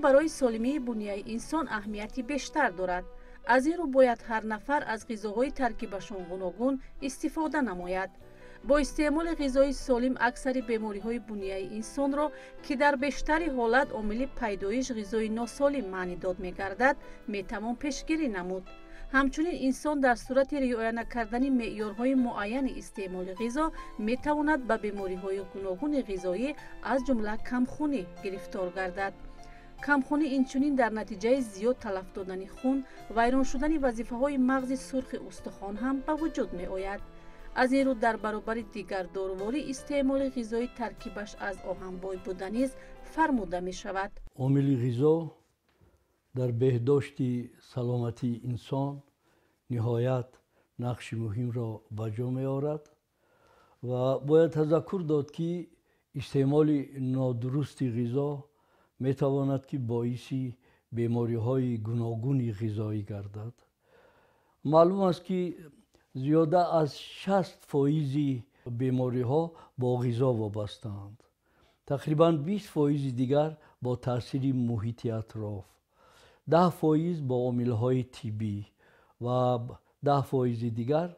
Барои солимии бунияи инсон аҳамияти бештар дорад. Аз ин рӯ бояд ҳар нафар аз ғизоҳои таркибашон гуногун истифода намояд. Бо истеъмоли ғизои солим аксари бемориҳои бунияи инсонро, ки дар бештари ҳолат омили пайдоиш ғизои носолим маънидод мегардад, метавон пешгирӣ намуд. Ҳамчунин инсон дар сурати риоя накардани меъёрҳои муайяни истеъмоли ғизо метавонад ба бемориҳои гуногуни ғизоӣ, аз ҷумла камхунӣ, гирифтор гардад. Камхунӣ инчунин дар натиҷаи зиёд талаф додани хун, вайрон шудани вазифаҳои мағзи сурхи устухон ҳам ба вуҷуд меояд. Аз ин рӯ дар баробари дигар доруворӣ истеъмоли ғизои таркибаш аз оҳанбой буда низ фармуда мешавад. Омили ғизо дар беҳдошти саломатии инсон ниҳоят нақши муҳимро ба ҷо меорад ва бояд тазаккур дод, ки истеъмоли нодурусти ғизо метавонад, ки боиси бемориҳои гуногуни ғизоӣ гардад. Маълум аст, ки зиёда аз 60% бемориҳо бо ғизо вобастаанд. Тақрибан 20% дигар бо таъсири муҳити атроф, 10% бо омилҳои тиббӣ ва 10% дигар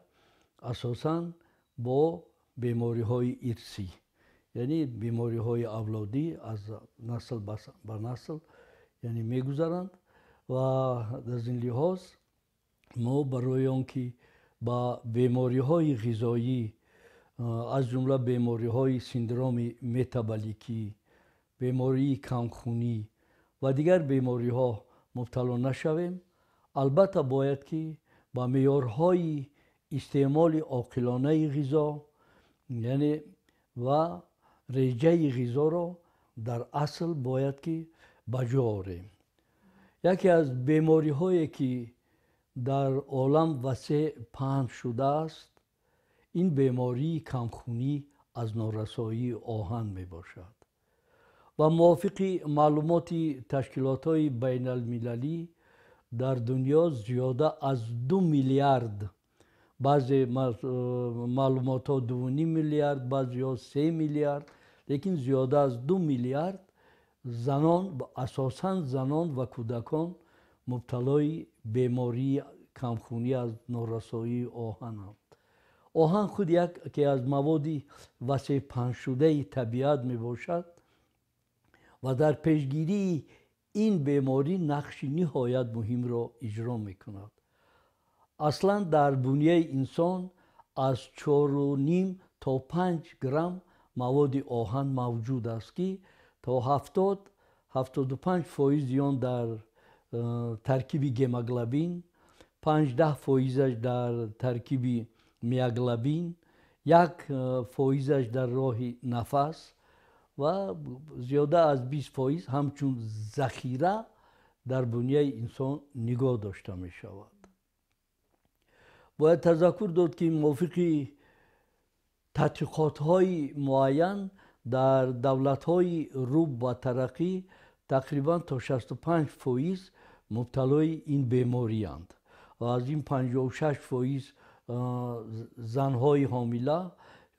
асосан бо бемориҳои ирсӣ, яъне бемориҳои авлодӣ аз насл ба насл яъне мегузаранд. Ва аз ин лиҳоз мо барои он ки ба бемориҳои ғизоӣ, аз ҷумла бемориҳои синдроми метаболикӣ, бемории камхунӣ ва дигар бемориҳо мубтало нашавем, албатта бояд ки ба меъёрҳои истеъмоли оқилонаи ғизо, яъне ва реҷаи ғизоро дар асл бояд ки ба ҷо орем. Яке аз бемориҳое ки дар олам васеъ паҳн шудааст, ин бемории камхунӣ аз норасоии оҳан мебошад. Ва мувофиқи маълумоти ташкилотҳои байналмилалӣ дар дунё зиёда аз 2 миллиард, баъзе маълумотҳо 2,5 миллиард, баъзеҳо 3 миллиард, лекин зиёда аз 2 миллиард занон, асосан занон ва кӯдакон мубталои бемории камхунӣ аз норасоии оҳананд. Оҳан худ яке аз маводи васеъ паҳншудаи табиат мебошад ва дар пешгирии ин беморӣ нақши ниҳоят муҳимро иҷро мекунад. Аслан дар бунияи инсон аз 4,5 то 5 грамм маводи оҳан мавҷуд аст, ки то 70-75% он дар таркиби гемоглобин, 5-10%-аш дар таркиби миоглобин, 1%-аш дар роҳи нафас ва зиёда аз 20% ҳамчун захира дар бунияи инсон нигоҳ дошта мешавад. Бояд тазаккур дод, ки мувофиқи тадқиқотҳои муайян дар давлатҳои рӯ ба тараққӣ тақрибан то 65% мубталои ин беморианд ва аз ин 56% занҳои ҳомила,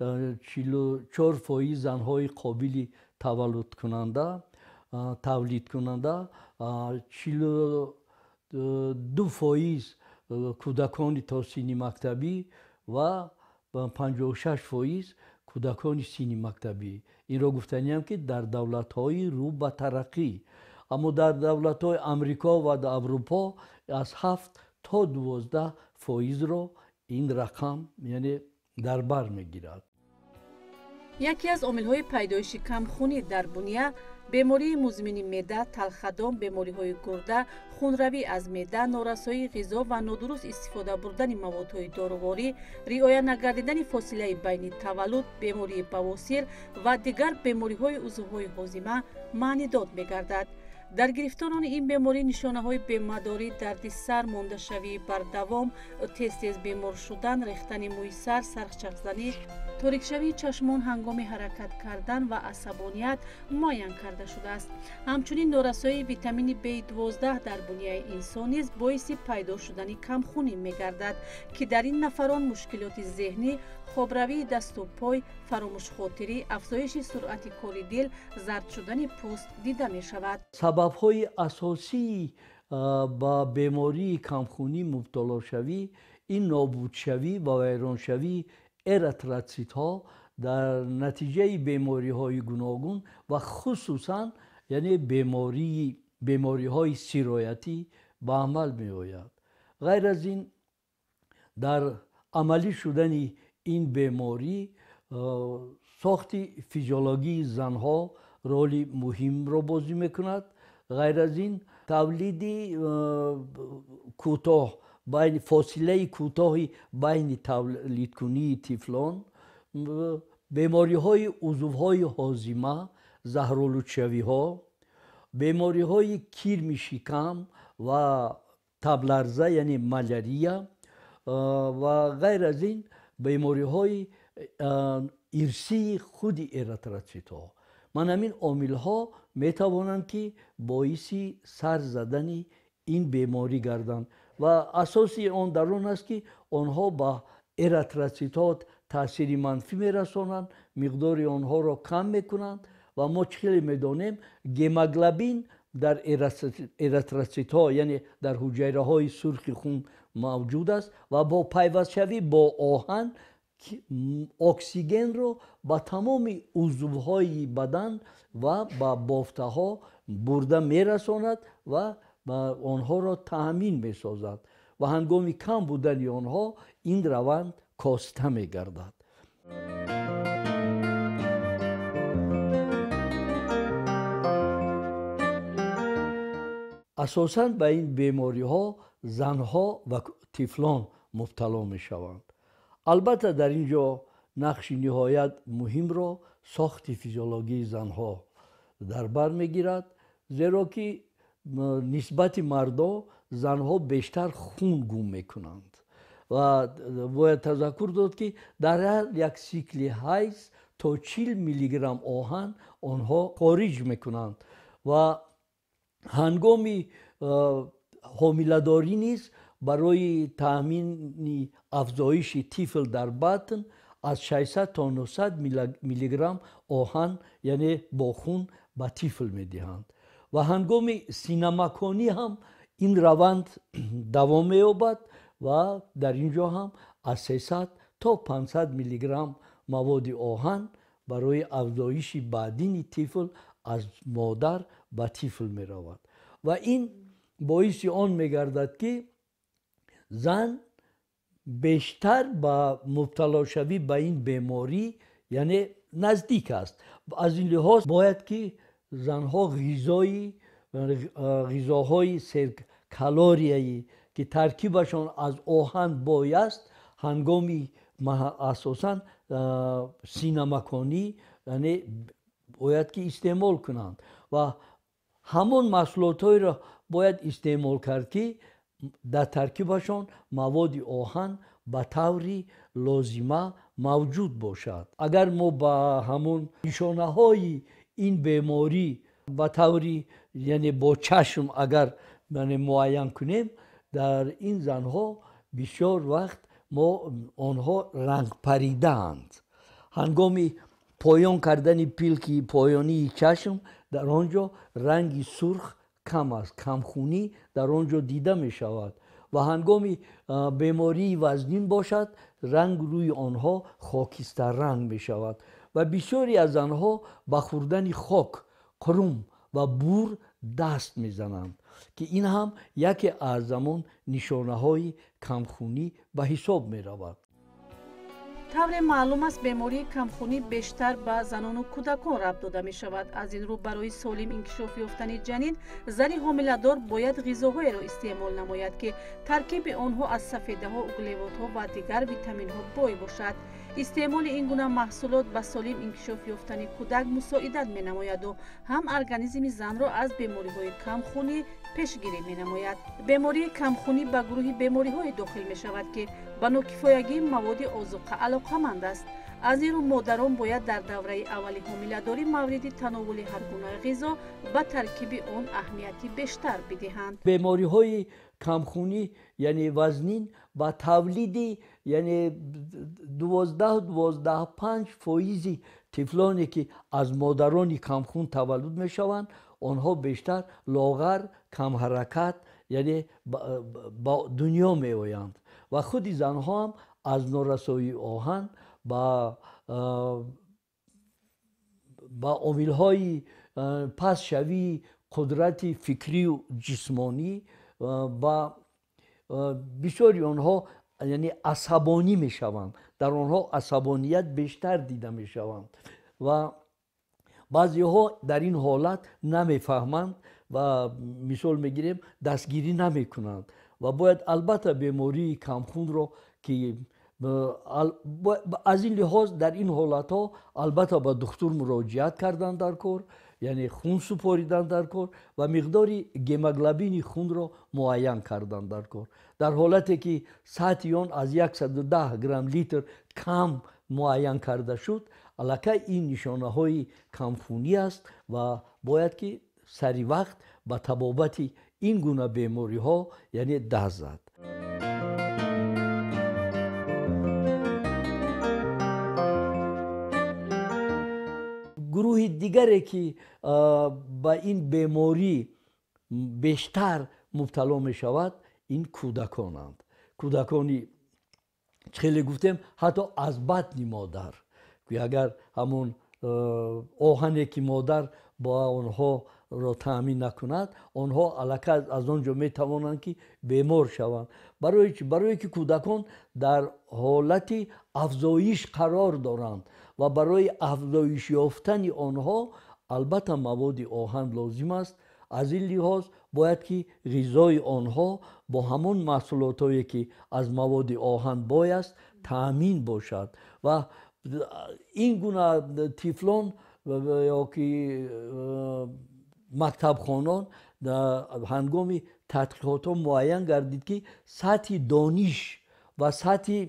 44% занҳои қобили таваллудкунанда, тавлидкунанда, 42% кӯдакони то синни мактабӣ ва 56% кӯдакони синни мактабӣ. Инро гуфтаниям, ки дар давлатҳои рӯ ба тараққӣ, аммо дар давлатҳои Амрико ва Аврупо аз 7 то 12%-ро ин рақам яъне дар бар мегирад. Яке аз омилҳои пайдоиши камхунӣ дар буния бемории музмини меъда, талхадон, бемориҳои гурда, хунравӣ аз меъда, норасоии ғизо ва нодуруст истифода бурдани маводҳои доруворӣ, риоя нагардидани фосилаи байни таваллуд, бемории бавосир ва дигар бемориҳои узвҳои ҳозима маънидод мегардад. Дар гирифторони ин беморӣ нишонаҳои бемадорӣ, дарди сар, мондашавии бардавом, тез-тез бемор шудан, рехтани мӯи сар, сархчахзанӣ, торикшавии чашмон ҳангоми ҳаракат кардан ва асабоният муайян карда шудааст. Ҳамчунин норасоии витамини B12 дар бунияи инсон низ боиси пайдо шудани камхунӣ мегардад, ки дар ин нафарон мушкилоти зеҳнӣ, хобравии дасту пой, фаромӯшхотирӣ, афзоиши суръати кори дил, зард шудани пӯст дида мешавад. Сабабҳои асосии ба бемории камхунӣ мубталошавӣ ин нобудшавӣ ва вайроншавии эритроцитҳо дар натиҷаи бемориҳои гуногун ва хусусан яъне бемориҳои сироятӣ ба амал меояд. Ғайр аз ин дар амалӣ шудани ин беморӣ сохти физиологии занҳо роли муҳимро бозӣ мекунад. Ғайр аз ин тавлиди кӯтоҳ, фосилаи кӯтоҳи байни тавлидкунии тифлон, бемориҳои узвҳои ҳозима, заҳролудшавиҳо, бемориҳои кирми шикам ва табларза яъне малярия ва ғайр аз ин бемориҳои ирсии худи эритроцитҳо. Ман ҳамин омилҳо метавонанд ки боиси сар задани ин беморӣ гарданд ва асоси он дар он аст ки онҳо ба эритроцитҳо таъсири манфӣ мерасонанд, миқдори онҳоро кам мекунанд ва мо чӣ хеле медонем гемоглобин дар эритроцитҳо яъне дар ҳуҷайраҳои сурхи хун мавҷуд аст ва бо пайвастшавӣ бо оҳан оксигенро ба тамоми узвҳои бадан ва ба бофтаҳо бурда мерасонад ва онҳоро таъмин месозад ва ҳангоми кам будани онҳо ин раванд коста мегардад. Асосан ба ин бемориҳо занҳо ва тифлон мубтало мешаванд. Албатта дар ин ҷо нақши ниҳоят муҳимро сохти физиологии занҳо дар бар мегирад, зеро ки нисбати мардо занҳо бештар хун гум мекунанд ва бояд тазаккур дод ки дар ҳар як сикли ҳайз то 40 миллиграмм оҳан онҳо хориҷ мекунанд ва ҳангоми ҳомиладорӣ низ барои таъмини афзоиши тифл дар батн аз 600 то 900 миллиграмм оҳан яъне бо хун ба тифл медиҳанд ва ҳангоми синамаконӣ ҳам ин раванд давом меёбад ва дар ин ҷо ҳам аз 300 то 500 миллиграмм маводи оҳан барои афзоиши баъдини тифл аз модар ба тифл меравад ва ин боиси он мегардад ки зан бештар ба мубталошавӣ ба ин беморӣ яъне наздик аст. Аз ин лиҳоз бояд ки занҳо ғизоҳои серкалорияӣ ки таркибашон аз оҳан бой аст ҳангоми асосан синамаконӣ яъне бояд ки истеъмол кунанд ва ҳамон маҳсулотҳоеро бояд истеъмол кард ки дар таркибашон маводи оҳан ба таври лозима мавҷуд бошад. Агар мо ба ҳамон нишонаҳои ин беморӣ ба таври яъне бо чашм агар муайян кунем, дар ин занҳо бисёр вақт мо онҳо рангпаридаанд. Ҳангоми поён кардани пилки поёнии чашм дар он ҷо ранги сурх кам аст, камхунӣ дар он ҷо дида мешавад ва ҳангоми бемории вазнин бошад ранг рӯи онҳо хокистарранг мешавад ва бисёре аз занҳо ба хӯрдани хок, қурум ва бур даст мезананд ки ин ҳам яке аз замон нишонаҳои камхунӣ ба ҳисоб меравад. Тавре маълум аст, бемории камхунӣ бештар ба занону кӯдакон рабт дода мешавад. Аз ин рӯ барои солим инкишоф ёфтани ҷанин зани ҳомиладор бояд ғизоҳоеро истеъмол намояд ки таркиби онҳо аз сафедаҳо, углеводҳо ва дигар витаминҳо бой бошад. Истеъмоли ин гуна маҳсулот ба солим инкишоф ёфтани кӯдак мусоидат менамояду ҳам организми занро аз бемориҳои камхунӣ пешгирӣ менамояд. Бемории камхунӣ ба гурӯҳи бемориҳое дохил мешавад ки ба нокифоягии маводи озуқа алоқаманд аст. Аз ин рӯ модарон бояд дар давраи аввали ҳомиладорӣ мавриди тановули ҳар гуна ғизо ба таркиби он аҳамияти бештар бидиҳанд. Бемориҳои камхунӣ яъне вазнин ба тавлиди яъне 12-12.5 фоизи тифлоне ки аз модарони камхун таваллуд мешаванд, Онҳо бештар лоғар, камҳаракат, яъне ба дунё меоянд ва худи занҳо ҳам аз норасоии оҳан ба омилҳои пастшавии қудрати фикрию ҷисмонӣ ба бисёри онҳо, яъне асабонӣ мешаванд. Дар онҳо асабоният бештар дида мешаванд ва баъзеҳо дар ин ҳолат намефаҳманд ва мисол мегирем дастгирӣ намекунанд ва бояд албатта бемории камхунро ки аз ин лиҳоз дар ин ҳолатҳо албатта ба духтур муроҷиат кардан дар кор, яъне хун супоридан дар кор ва миқдори гемоглобини хунро муайян кардан дар кор. Дар ҳолате ки сатҳи он аз 110 грамм литр кам муайян карда шуд, аллакай ин нишонаҳои камхунӣ аст ва бояд ки сари вақт ба табобати ин гуна бемориҳо, яъне даст зад. Гурӯҳи дигаре ки ба ин беморӣ бештар мубтало мешавад, ин кӯдаконанд. Кӯдакони хеле гуфтем ҳатто аз батни модар, ки агар ҳамон оҳане ки модар бо онҳоро таъмин накунад, онҳо аллакай аз он ҷо метавонанд ки бемор шаванд. Барои чӣ? Барое ки кӯдакон дар ҳолати афзоиш қарор доранд ва барои афзоиш ёфтани онҳо албатта маводи оҳан лозим аст. Аз ин лиҳоз бояд ки ғизои онҳо бо ҳамон маҳсулотое ки аз маводи оҳан бой аст таъмин бошад ва ин гуна тифлон ё ки мактабхонон ҳангоми тадқиқотҳо муайян гардид ки сатҳи дониш ва сатҳи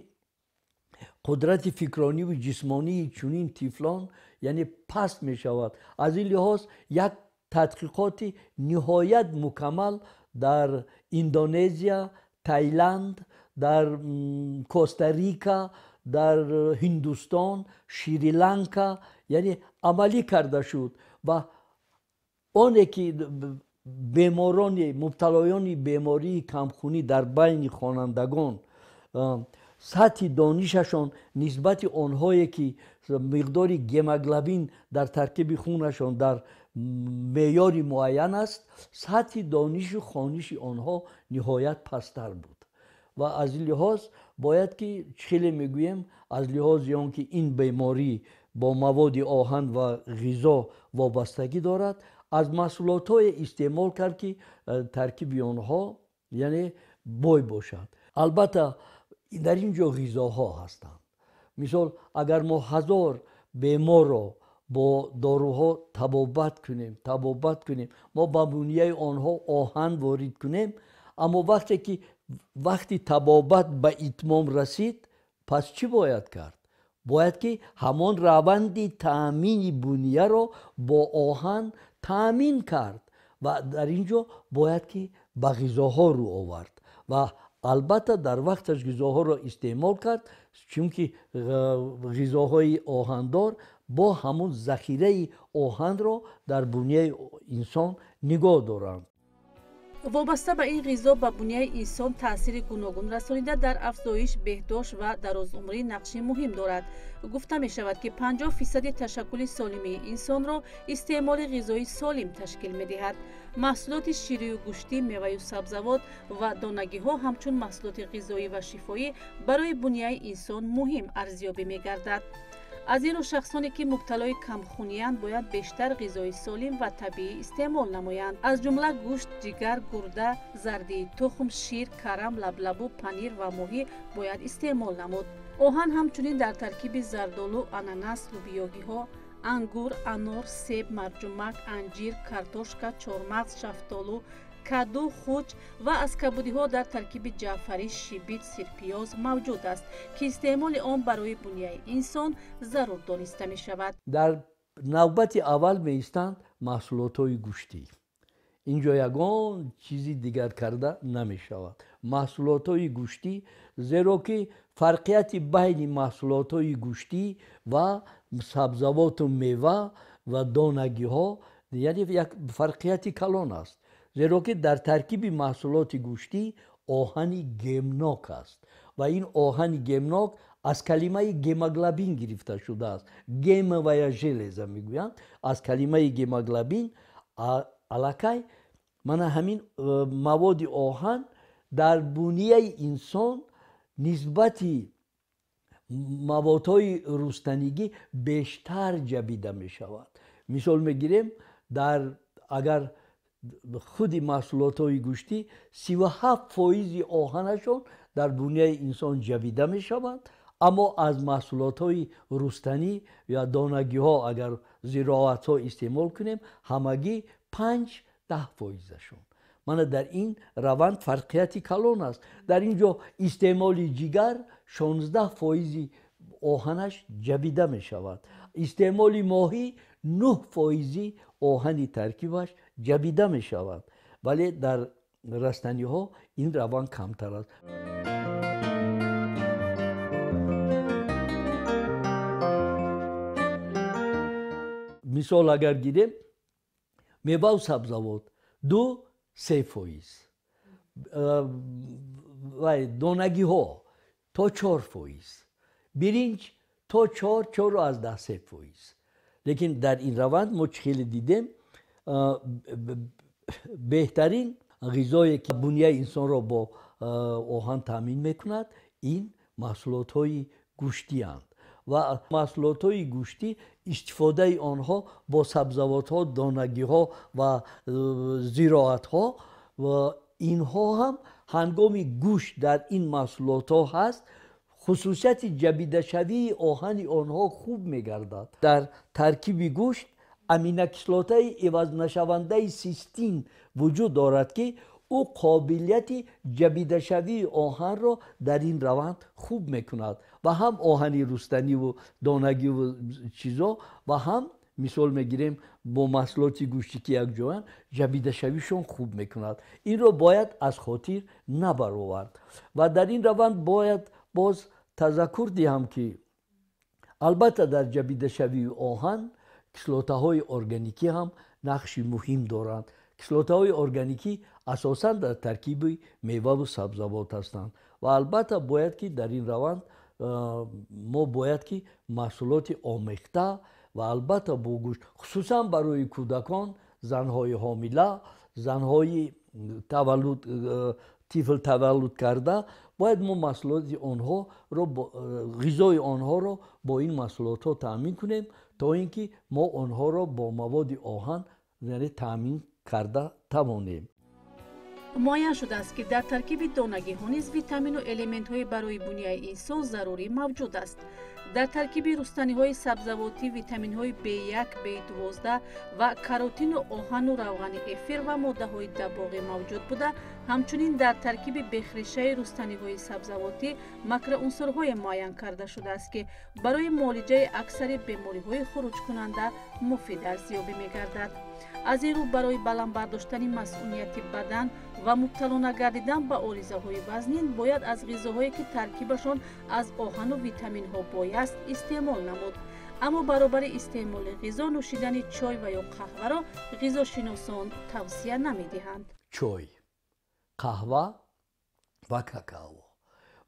қудрати фикрониву ҷисмонии чунин тифлон, яъне паст мешавад. Аз ин лиҳоз як тадқиқоти ниҳоят мукаммал дар Индонезия, Таиланд, дар Коста-Рика, дар Ҳиндустон, Шри-Ланка, яъне амалӣ карда шуд ва оне ки беморони мубталоёни бемории камхунӣ дар байни хонандагон сатҳи донишашон нисбати онҳое ки миқдори гемоглобин дар таркиби хунашон дар меъёри муайян аст, сатҳи донишу хониши онҳо ниҳоят пасттар буд. Ва аз ин лиҳоз бояд ки хеле мегӯем, аз лиҳози он ки ин беморӣ бо маводи оҳан ва ғизо вобастагӣ дорад, аз маҳсулотҳое истеъмол кард ки таркиби онҳо, яъне бой бошад. Албатта дар ин ҷо ғизоҳо ҳастанд. Мисол агар мо 1000 беморро бо доруҳо табобат кунем, мо ба бунияи онҳо оҳан ворид кунем, аммо вақте ки вақти табобат ба итмом расид, пас чӣ бояд кард? Бояд ки ҳамон раванди таъмини бунияро бо оҳан таъмин кард ва дар ин ҷо бояд ки ба ғизоҳо рӯ овард ва албатта дар вақташ ғизоҳоро истеъмол кард, чунки ғизоҳои оҳандор бо ҳамон захираи оҳанро дар бунияи инсон нигоҳ доранд. Вобаста ба ин ғизо ба бунияи инсон таъсири гуногун расонида дар афзоиш, беҳдошт ва дарозумрӣ нақши муҳим дорад. Гуфта мешавад ки 50% ташаккули солимии инсонро истеъмоли ғизои солим ташкил медиҳад. Маҳсулоти ширию гӯштӣ, меваю сабзавот ва донагиҳо ҳамчун маҳсулоти ғизоӣ ва шифоӣ барои бунияи инсон муҳим арзёбӣ мегардад. Аз ин рӯ шахсоне ки мубталои камхуниянд бояд бештар ғизои солим ва табиӣ истеъмол намоянд, аз ҷумла гӯшт, ҷигар, гурда, зардии тухм, шир, карам, лаблабу, панир ва моҳӣ бояд истеъмол намуд. Оҳан ҳамчунин дар таркиби зардолу, ананас, лубиёгиҳо, ангур, анор, себ, марҷумак, анҷир, картошка, чормағз, шафтолу, каду, хуч ва аз кабудиҳо дар таркиби ҷаъфарӣ, шибит, сирпиёз мавҷуд аст, ки истеъмоли он барои бунияи инсон зарур дониста мешавад. Дар навбати аввал меистанд маҳсулотҳои гӯштӣ. Инҷо ягон чизи дигар карда намешавад. Маҳсулотҳои гӯштӣ, зеро ки фарқияти байни маҳсулотҳои гӯштӣ ва сабзавоту мева ва донагиҳо Яъне як фарқияти калон аст, зеро ки дар таркиби маҳсулоти гӯштӣ оҳани гемнок аст ва ин оҳани гемнок аз калимаи гемоглобин гирифта шудааст. Гемовая железа мегӯянд. Аз калимаи гемоглобин аллакай мана ҳамин маводи оҳан дар бунияи инсон нисбати маводҳои рустанигӣ бештар ҷабида мешавад. Мисол мегирем, дар агар худи маҳсулотҳои гӯштӣ 37% оҳанашон дар бунияи инсон ҷабида мешаванд, аммо аз маҳсулотҳои рустанӣ ё донагиҳо агар зироатҳо истеъмол кунем, ҳамагӣ 5-10%-ашон. Мана дар ин раванд фарқияти калон аст. Дар ин ҷо истеъмоли ҷигар 16% оҳанаш ҷабида мешавад. Истеъмоли моҳӣ 9% оҳани таркибаш ҷабида мешавад. Вале дар растаниҳо ин раванд камтар аст. Мисол агар гирем, меваву сабзавот 2-3%, донагиҳо то 4%, биринҷ то 4-4.3%. Лекин дар ин раванд мо чӣ хеле дидем, беҳтарин ғизое ки бунияи инсонро бо оҳан таъмин мекунад, ин маҳсулотҳои гӯштианд. Ва маҳсулотҳои гӯштӣ истифодаи онҳо бо сабзавотҳо, донагиҳо ва зироатҳо, инҳо ҳам ҳангоми гӯшт дар ин маҳсулотҳо ҳаст, хусусияти ҷабидашавии оҳани онҳо хуб мегардад. Дар таркиби гӯшт аминокислотаи ивазнашавандаи систин вуҷуд дорад, ки ӯ қобилияти ҷабидашавии оҳанро дар ин раванд хуб мекунад ва ҳам оҳани рустаниву донагиву чизо ва ҳам мисол мегирем бо маҳсулоти гӯштӣ ки якҷоянд, ҷабидашавишон хуб мекунад. Инро бояд аз хотир набаровард. Ва дар ин раванд бояд боз тазаккур диҳам, ки албатта дар ҷабидашавии оҳан кислотаҳои органикӣ ҳам нақши муҳим доранд. Кислотаҳои органикӣ асосан дар таркиби меваву сабзавот ҳастанд ва албатта бояд ки дар ин раванд мо бояд ки маҳсулоти омехта ва албатта бо гӯшт, хусусан барои кӯдакон, занҳои ҳомила, занҳои тифл таваллуд карда, бояд мо маҳсулоти онҳоро, ғизои онҳоро бо ин маҳсулотҳо таъмин кунем, то ин ки мо онҳоро бо маводи оҳан яъне таъмин карда тавонем. Муайян шудааст, ки дар таркиби донагиҳо низ витамину элементҳои барои бунияи инсон зарурӣ мавҷуд аст. Дар таркиби рустаниҳои сабзавотӣ витаминҳои B1, B12 ва каротину оҳану равғани эфир ва моддаҳои дабоғӣ мавҷуд буда, ҳамчунин дар таркиби бехрешаи рустаниҳои сабзавотӣ макроунсурҳое муайян карда шудааст, ки барои муолиҷаи аксари бемориҳои хуруҷкунанда муфид арзёбӣ мегардад. Аз ин рӯ барои баланд бардоштани масъунияти бадан ва мубтало нагардидан ба оризаҳои вазнин бояд аз ғизоҳое ки таркибашон аз оҳану витаминҳо бой аст истеъмол намуд. Аммо баробари истеъмоли ғизо нӯшидани чой ва ё қаҳваро ғизошиносон тавсия намедиҳанд. Чой, қаҳва ва какао.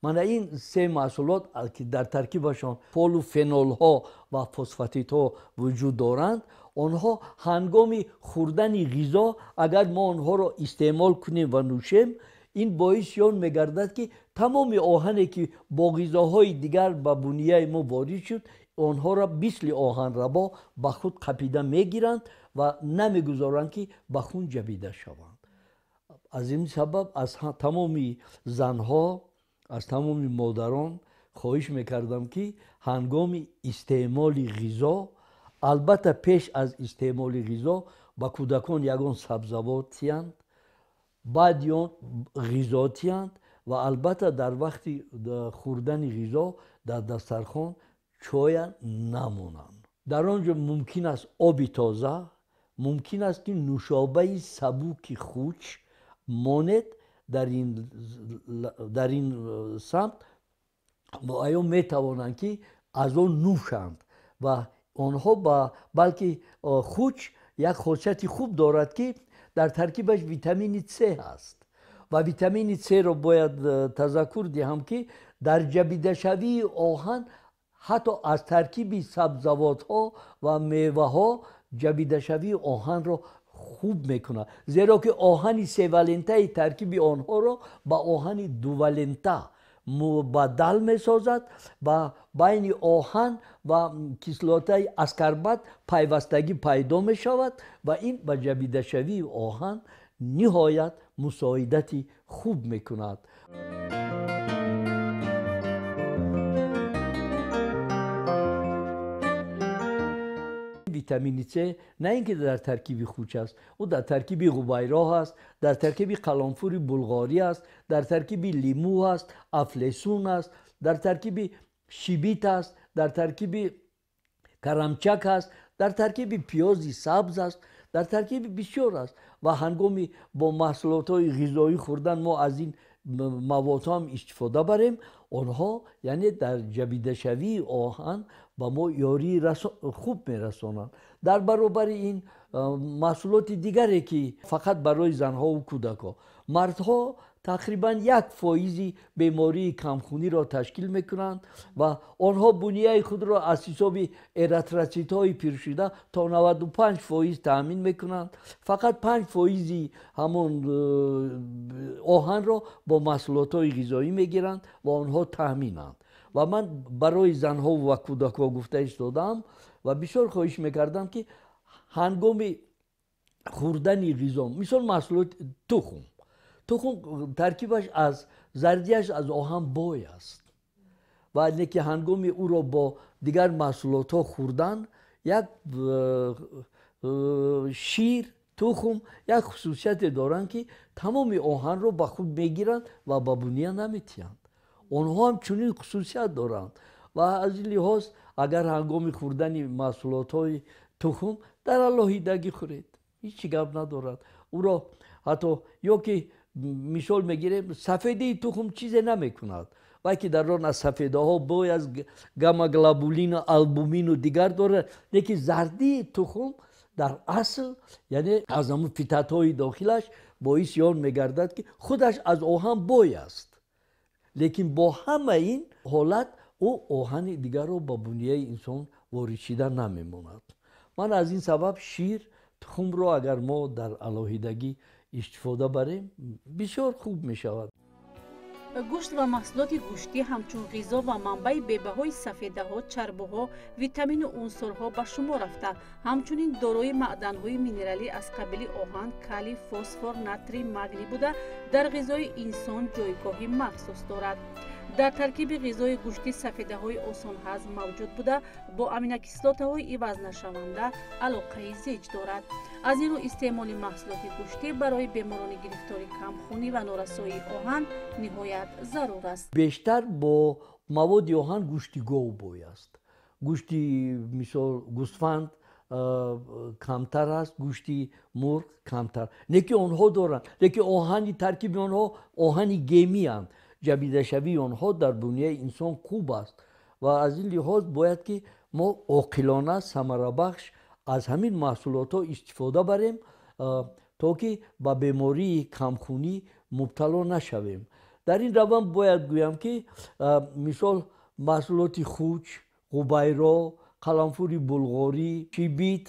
Мана ин се маҳсулот ки дар таркибашон полифенолҳо ва фосфатидҳо вуҷуд доранд, онҳо ҳангоми хӯрдани ғизо агар мо онҳоро истеъмол кунем ва нӯшем, ин боиси он мегардад, ки тамоми оҳане ки бо ғизоҳои дигар ба бунияи мо ворид шуд, онҳоро мисли оҳанрабо ба худ қапида мегиранд ва намегузоранд, ки ба хун ҷабида шаванд. Аз ин сабаб аз тамоми занҳо, аз тамоми модарон хоҳиш мекардам, ки ҳангоми истеъмоли ғизо, албатта пеш аз истеъмоли ғизо ба кӯдакон ягон сабзавот тиҳанд, баъди он ғизо тиҳанд ва албатта дар вақти хӯрдани ғизо дар дастархон чоя намонанд. Дар он ҷо мумкин аст оби тоза, мумкин аст ки нӯшобаи сабуки хуч монед. Дар ин самт оё метавонанд, ки аз он нӯшанд ва онҳо балки хуч як хосияти хуб дорад, ки дар таркибаш витамини С ҳаст ва витамини С-ро бояд тазаккур диҳам, ки дар ҷабидашавии оҳан ҳатто аз таркиби сабзавотҳо ва меваҳо ҷабидашавии оҳанро хуб мекунад, зеро ки оҳани севалентаи таркиби онҳоро ба оҳани дувалента мубаддал месозад ва байни оҳан ва кислотаи аскарбат пайвастагӣ пайдо мешавад ва ин ба ҷабидашавии оҳан ниҳоят мусоидати хуб мекунад. Витамини С на ин ки дар таркиби хуч аст, ӯ дар таркиби ғубайроҳ аст, дар таркиби қаламфури булғорӣ аст, дар таркиби лимӯ аст, афлесун аст, дар таркиби шибит аст, дар таркиби карамчак аст, дар таркиби пиёзи сабз аст, дар таркиби бисёр аст. Ва ҳангоми бо маҳсулотҳои ғизоӣ хӯрдан мо аз ин маводҳо ҳам истифода барем, онҳо яъне дар ҷабидашавии оҳан ба мо ёрии хуб мерасонанд. Дар баробари ин маҳсулоти дигаре, ки фақат барои занҳову кӯдакҳо, мардҳо тақрибан 1% бемории камхуниро ташкил мекунанд ва онҳо бунияи худро аз ҳисоби эритроситҳои пиршуда то 95% таъмин мекунанд. Фақат 5% ҳамон оҳанро бо маҳсулотҳои ғизоӣ мегиранд ва онҳо таъминанд. Ва ман барои занҳо ва кӯдакҳо гуфта истодаам ва бисёр хоҳиш мекардам, ки ҳангоми хӯрдани ғизо, мисол маҳсулоти тухм, тухм таркибаш аз зардиаш аз оҳан бой аст ва леки ҳангоми ӯро бо дигар маҳсулотҳо хӯрдан, як шир, тухм як хусусияте доранд, ки тамоми оҳанро ба худ мегиранд ва ба буния наметиҳанд. Онҳо ҳам чунин хусусият доранд ва аз ин лиҳоз агар ҳангоми хӯрдани маҳсулотҳои тухм дар алоҳидагӣ хӯред, ҳеҷ чӣ гап надорад. Ӯро ҳатто ё ки мисол мегирем, сафедаи тухм чизе намекунад, балки дар он аз сафедаҳо бой аз гамаглобулину албумину дигар дорад, лекин зардии тухм дар асл яъне аз ҳамун фитатҳои дохилаш боиси он мегардад, ки худаш аз оҳан бой аст, лекин бо ҳама ин ҳолат ӯ оҳани дигарро ба бунияи инсон ворид шида намемонад. Ман аз ин сабаб шир, тухмро агар мо дар алоҳидагӣ истифода барем, бисёр хуб мешавад. Гӯшт ва маҳсулоти гӯштӣ ҳамчун ғизо ва манбаи бебаҳои сафедаҳо, чарбуҳо, витамину унсурҳо ба шумор рафта, ҳамчунин дорои маъданҳои минералӣ аз қабили оҳан, калий, фосфор, натрий, магний буда, дар ғизои инсон ҷойгоҳи махсус дорад. Дар таркиби ғизои гӯштӣ сафедаҳои осонҳазм мавҷуд буда, бо аминокислотаҳои ивазнашаванда алоқаи зич дорад. Аз ин рӯ истеъмоли маҳсулоти гӯштӣ барои беморони гирифтори камхунӣ ва норасоии оҳан ниҳоят зарур аст. Бештар бо маводи оҳан гӯшти гов бой аст. Гӯшти мисол гӯсфанд камтар аст, гӯшти мурғ камтар. Лекин онҳо доранд, лекин оҳани таркиби онҳо оҳани гемиянд. Ҷабидашавии онҳо дар бунияи инсон хуб аст ва аз ин лиҳоз бояд ки мо оқилона, самарабахш аз ҳамин маҳсулотҳо истифода барем, то ки ба бемории камхунӣ мубтало нашавем. Дар ин раванд бояд гӯям, ки мисол маҳсулоти хуч, ғубайро, қаламфури булғорӣ, шибит,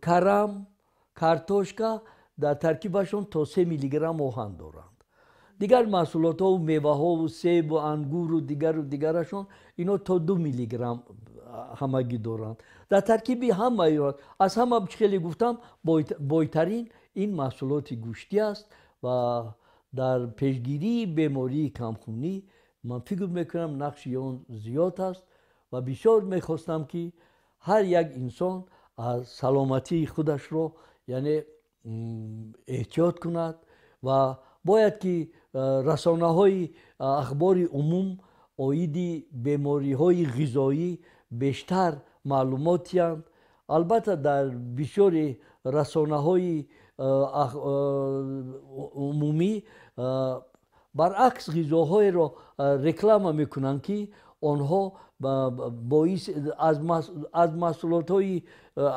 карам, картошка дар таркибашон то 3 миллиграмм оҳан доранд. Дигар маҳсулотҳову меваҳову себу ангуру дигару дигарашон ино то 2 миллиграмм ҳамагӣ доранд. Дар таркиби ҳамаи аз ҳама чӣ хеле гуфтам, бойтарин ин маҳсулоти гӯштӣ аст ва дар пешгирии бемории камхунӣ ман фикр мекунам нақши он зиёд аст ва бисёр мехостам, ки ҳар як инсон аз саломатии худашро яъне эҳтиёт кунад ва бояд ки расонаҳои ахбори умум оиди бемориҳои ғизоӣ бештар маълумот диҳанд. Албатта дар бисёри расонаҳои умумӣ баръакс ғизоҳоеро реклама мекунанд, ки Онҳо боис аз маҳсулотҳои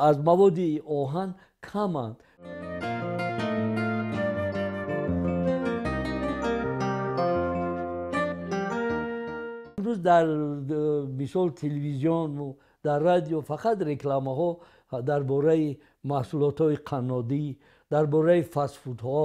аз маводи оҳан каманд. Имрӯз дар мисол телевизиону дар радио фақат рекламаҳо дар бораи маҳсулотҳои қаннодӣ, дар бораи фастфудҳо,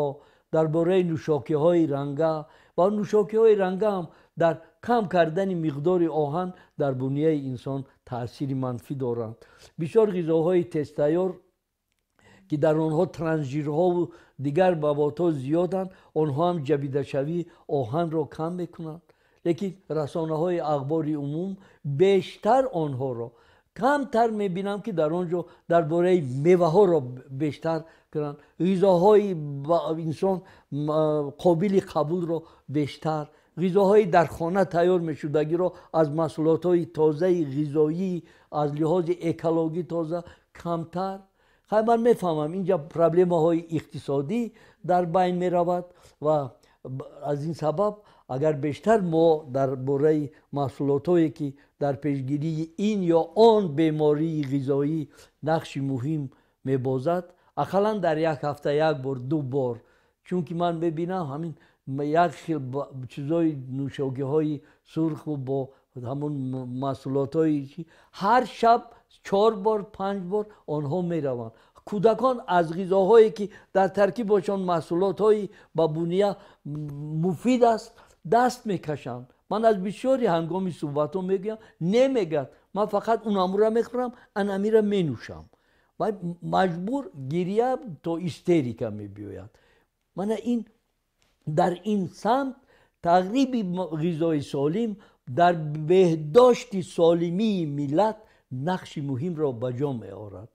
дар бораи нӯшокиҳои ранга ва нӯшокиҳои ранга ҳам дар кам кардани миқдори оҳан дар бунияи инсон таъсири манфӣ доранд. Бисёр ғизоҳои тезтайёр ки дар онҳо трансжирҳову дигар маводҳо зиёданд, онҳо ҳам ҷабидашавии оҳанро кам мекунанд. Лекин расонаҳои ахбори умум бештар онҳоро камтар мебинам ки дар он ҷо дар бораи меваҳоро бештар кунанд, ғизоҳои инсон қобили қабулро бештар, ғизоҳои дар хона тайёр мешудагиро аз маҳсулотҳои тозаи ғизоӣ аз лиҳози экологӣ тоза камтар. Хай, ман мефаҳмам инҷа проблемаҳои иқтисодӣ дар байн меравад ва аз ин сабаб агар бештар мо дар бораи маҳсулотҳое ки дар пешгирии ин ё он бемории ғизоӣ нақши муҳим мебозад, ақаллан дар як ҳафта як бор, ду бор, чунки ман мебинам ҳамин як хел чизои нӯшокиҳои сурху бо ҳамон маҳсулотҳои ҳар шаб 4 бор, 5 бор онҳо мераванд. Кӯдакон аз ғизоҳое ки дар таркибашон маҳсулотҳои ба буния муфид аст даст мекашанд. Ман аз бисёри ҳангоми суҳбатҳо мегӯям, немегӯяд ман фақат унамура мехӯрам, анамира менӯшам. Ва маҷбур гирия то истерика мебиёяд. Мана ин дар ин самт тағриби ғизои солим дар беҳдошти солимии миллат нақши муҳимро ба ҷо меорад.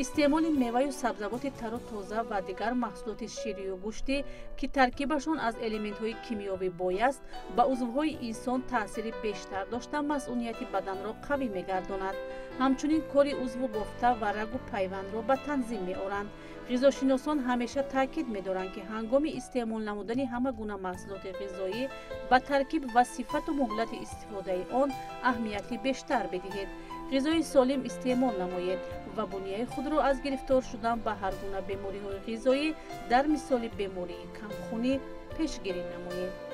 Истеъмоли меваю сабзавоти тару тоза ва дигар маҳсулоти ширию гӯштӣ, ки таркибашон аз элементҳои кимиёвӣ бой аст, ба узвҳои инсон таъсири бештар дошта масъунияти баданро қавӣ мегардонад. Ҳамчунин кори узву бофта ва рагу пайвандро ба танзим меоранд. Ғизошиносон ҳамеша таъкид медоранд, ки ҳангоми истеъмол намудани ҳама гуна маҳсулоти ғизоӣ ба таркиб ва сифату муҳлати истифодаи он аҳамияти бештар бидиҳед. Ғизои солим истеъмол намоед ва бунияи худро аз гирифтор шудан ба ҳар гуна бемориҳои ғизоӣ дар мисоли бемории камхунӣ пешгирӣ намоед.